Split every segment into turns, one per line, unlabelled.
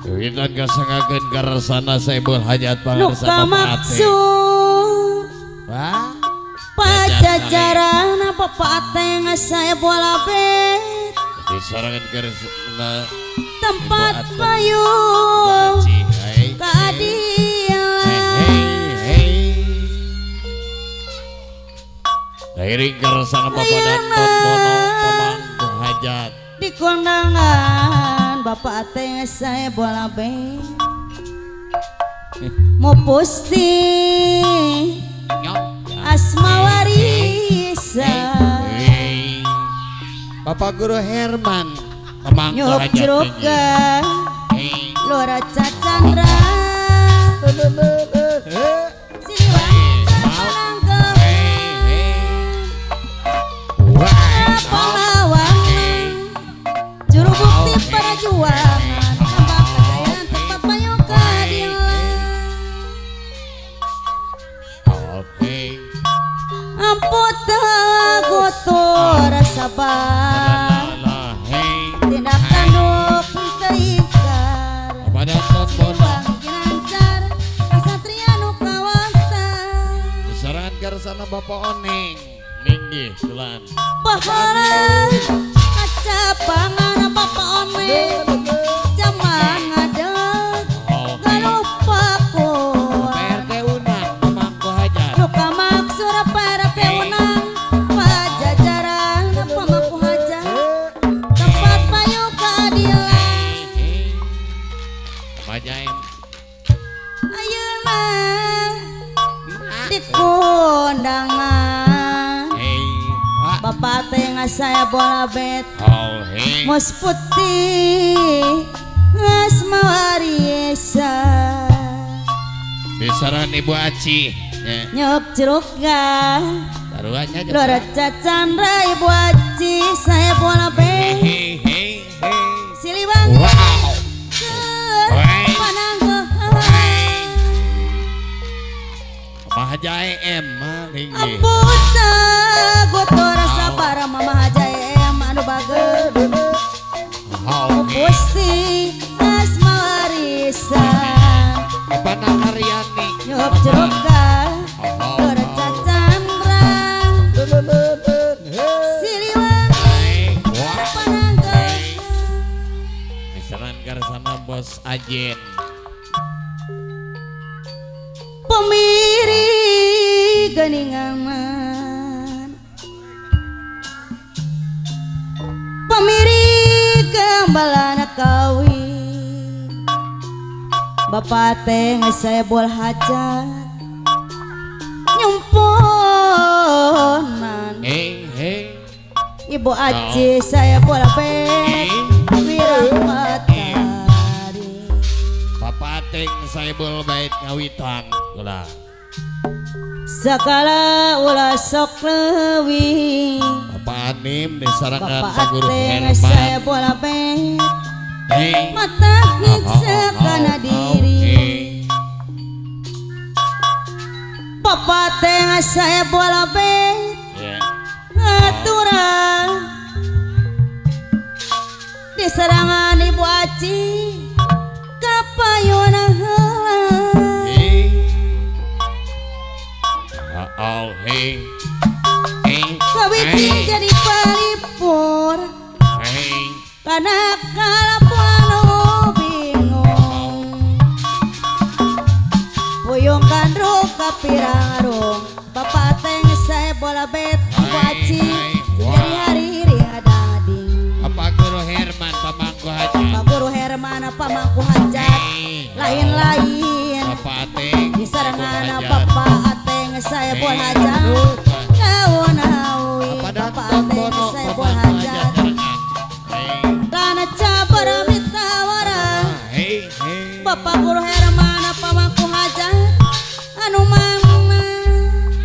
Witan kasangakeun karesana Saibul Hajat
Nu
pangarsa Bapak Ate.
Kamaksud
Wah,
pajajaran Bapak Ateng saya bola bet
disarangan karesana
tempat
Ibu Atem.
Payu
Haji. Hei,
keadilan.
Hei, hei. Iring karesana Bapak Danton Bono pemangku hajat.
Di kondangan Bapak Ateng saya bola bet mau pusti asma warisa.
Hei. Bapak Guru Herman pemangku
nyuk
hajat.
Jeruk
Hei.
Lora Cacandra Siliwangi Pananggehan.
Hei, hei. Wah,
pahlawan juru bukti perjuangan tambah kejayaan tempat payu keadilan.
Oke.
Ampun gutur sabar
Lah, hei.
Tindak tanduk teingkar.
Bapak Danton Bono.
Siliwangi ginancar kasatria nu kawantar.
Disarangan karesana Bapak Oneng. Ninggih tulan.
Bahola kacapangan Bapak Oneng jaman ngadeg
Oke.
Galuh pakuan.
PRT Unang pemangku hajat.
Nu kamaksud PRT Unang pajajaran pemangku hajat tempat payu keadilan.
Hei, hei. Bajain.
Ayeuna di kondangan
Hei. Wah.
Bapak teh saya bola bet
Oh, hei.
Mus putih asma warisa.
Disaran Ibu Aci. Ya.
Nyok jeruk ga
Taruhannya aja.
Lora Cacandra Ibu Aci saya bola bet
Hei, hei, hei.
Siliwangi
Wow.
keur
Hei.
pananggehan.
Mama Haja EM mah ninggih.
Amputa gotor sabar Mama Haja EM anu bager.
Oh, hei.
Gusti asma warisa.
Bapak Nakaryani.
Nyok jeruk ga
Oh,
Lora Cacandra Siliwangi
Hei. Wah.
pananggehan.
Disaran karesana Bos Ajen.
Pemiri geningaman pemiri gembalana kawin Bapak teh saya bol hajat nyumponan.
Hei, hei.
Ibu Aci saya bola bet wirang matari.
Bapak Ateng Saibul Bait ngawitan. Gula.
Segala ulah sok leuwih.
Bapak Anim disarangan
Bapak
Pak Guru
Ateng
Herman.
saya bola bet
Hei.
mata nyiksa kana diri.
Hei.
Bapak teh saya bola bet
Ya.
aturan di serangan Ibu Aci kapayuna heula.
Hei. Oh, hei. Hei.
Kawiji
Hei.
jadi palipur
Hei.
kana kalapuan bingung puyung kandruk kapirang. Bapak teng saya bola bet Ibu Aci jadi hari adading.
Bapak Guru Herman pamangku hajat.
Pak Guru Herman pamangku hajat.
Hei.
Lain-lain
Bapak Ateng
di sarangan
Saibul Hajat.
Bapak Ateng saya bol hajat kawan hawi.
Bapak
Bapak
Danton
Ateng
Bono
saya bol
pamangku
hajat
hajat sarangan. Hei.
lana cabar mitawara.
Hei, hei.
Bapak Guru Herman pamangku hajat anu mana.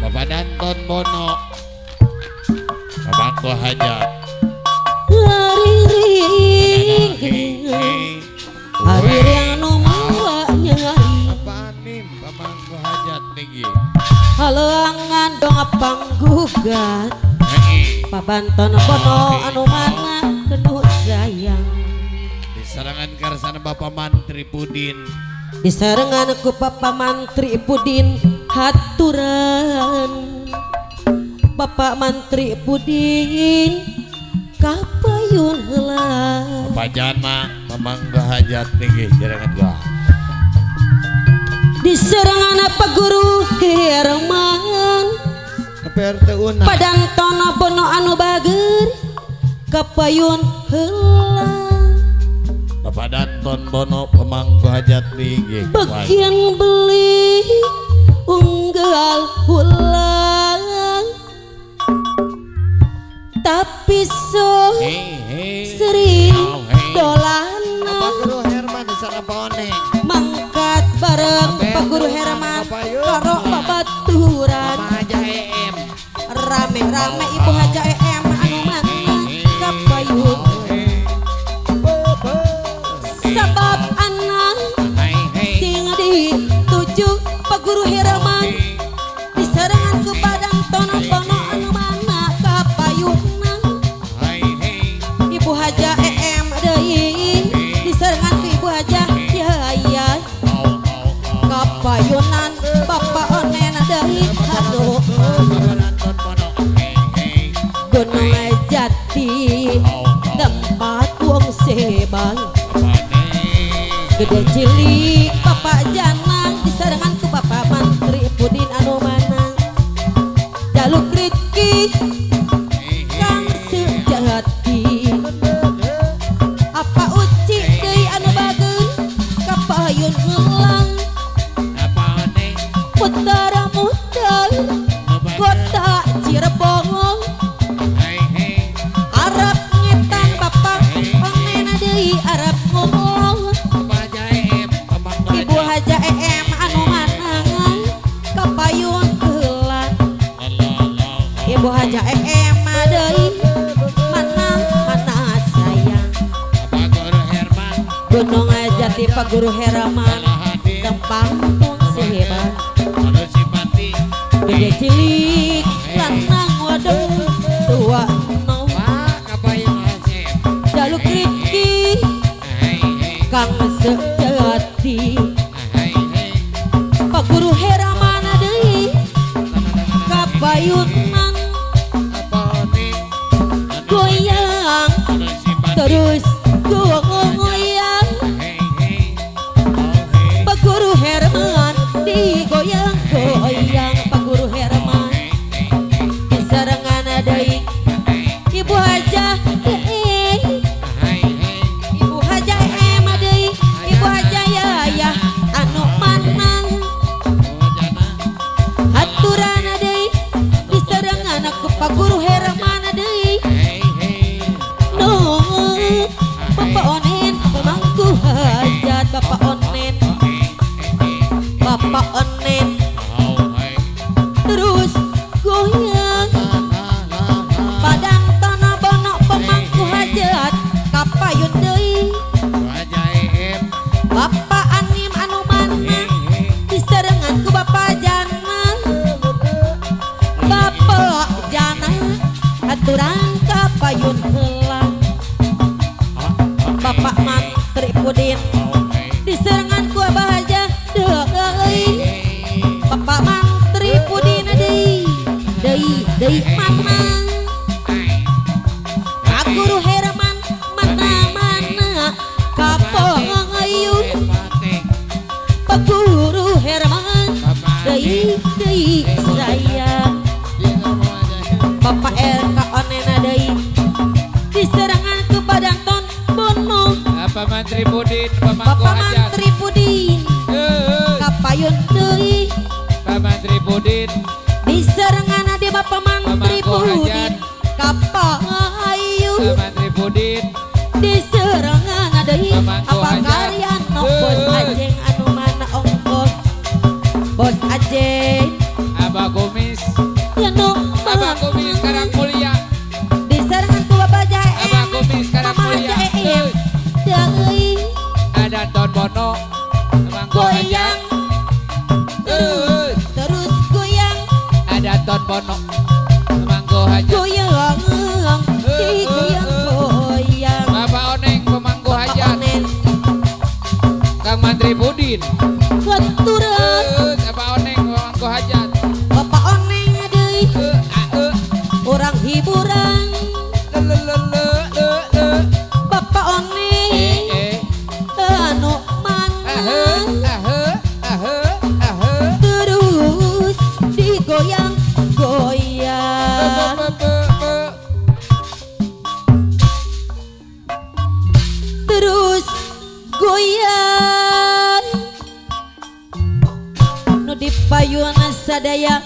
Bapak Danton Bono pamangku hajat.
Hari
Hei, hei.
hari anu mawa nyari.
Bapak Anim pamangku hajat niki.
Halangan dong panggugat.
Hei.
Pabanton Bono anu mana kenu sayang.
Disarangan Disarangan karsana Bapak Mantri Pudin.
Disarengan ku Bapak Mantri Pudin haturan. Bapak Mantri Pudin kapayun heula.
Bapak Jana pemangku hajat tinggi jarangan gua.
Diserangan Pak Guru Herman.
PRT Una.
Padang tono bono anu bager kapayun heula.
Bapak Danton Bono pemangku hajat tinggi.
Bagian beli unggal ulang tapi so sering dolana.
Bapak Guru Herman di sana Boneng.
Mangkat bareng Pak Guru Herman karo babaturan. Rame-rame Ibu Haja EM anu mana kapayun. Sabab anak sing dituju Pak Guru Herman diserangan ku Padang Tono Bono anu mana kapayunna. Ibu Haja EM deui diserangan ku Ibu Haja Yaya kapayunan Bapak Onen deui aduh. Gunung Jati tempat wong sebang gede cilik Bapak Janang disarengan ku Bapak Mantri Pudin anu mana jaluk rezeki kang sejati apa uci deui anu bageun kapayun heulang muter-muter kota Cirebon Arab ngetan Bapak Onen deui Arab ngomong Ibu Haja EM anu manangan kapayun heula. Ibu Haja EM deui manang mana sayang. Gunung Jati Pak Guru Herman tempat wong sehebat gede cilik lanang wadon tua nom jaluk rezeki kang sejati Pak Guru Herman deui kapayunan goyang terus goyang Pak Guru Herman digoyang goyang Pak Guru Herman disarengan deui Ibu Haja Ibu Haja EM deui Ibu Haja Yaya anu manang haturan deui disarengan ku Pak Guru Herman deui no Bapak Onen pemangku hajat Bapak Onen Bapak Onen terus goyang Padang Tono Bono pemangku hajat kapayun deui Bapak Anim anu mana diserengan ku Bapak Jana Bapak Jana aturan kapayun heula Bapak Mantri Pudin diserengan ku Abah Haja deui Bapak Mantri Pudin deui deui deui mana Pak Guru Herman mana mana kapayun Pak Guru Herman deui deui sayang Bapak RK Onena deui diserangan ku Padang Ton Bono
Bapak Mantri Pudin pemangku
Bapak
hajat
Mantri Pudin kapayun deui
Bapak Mantri Pudin
diserangan ade Bapak Mantri
Pemangku
Pudin
hajat.
kapayun
Bapak Mantri Pudin
diserangan deui
Pemangku
apa
hajat.
karya no bos ajeng anu mana ongkos bos ajeng
Abah Kumis
ya no
Abah Kumis Karang Mulia
diserangan ku Bapak
Abah
Jaem
Kumis Karang
Mama
Mulia
Haja EM deui
Ada Don Bono pemangku hajat
goyang terus terus goyang
Ada Don Bono pemangku hajat
goyang digoyang goyang
Bapak Oneng pemangku
Bapak
hajat
Onen
Kang Mantri Budin.
Katuran
Bapak Oneng mangko hajat.
Bapak Oneng deui
Eh a e
orang hiburan.
Le le le le le le.
Bapak Oneng
Eh
anu
eh.
mana
Ahe ahe ahe ahe.
terus digoyang
Be
goyang
be be be.
terus goyang nu dipayun sadaya.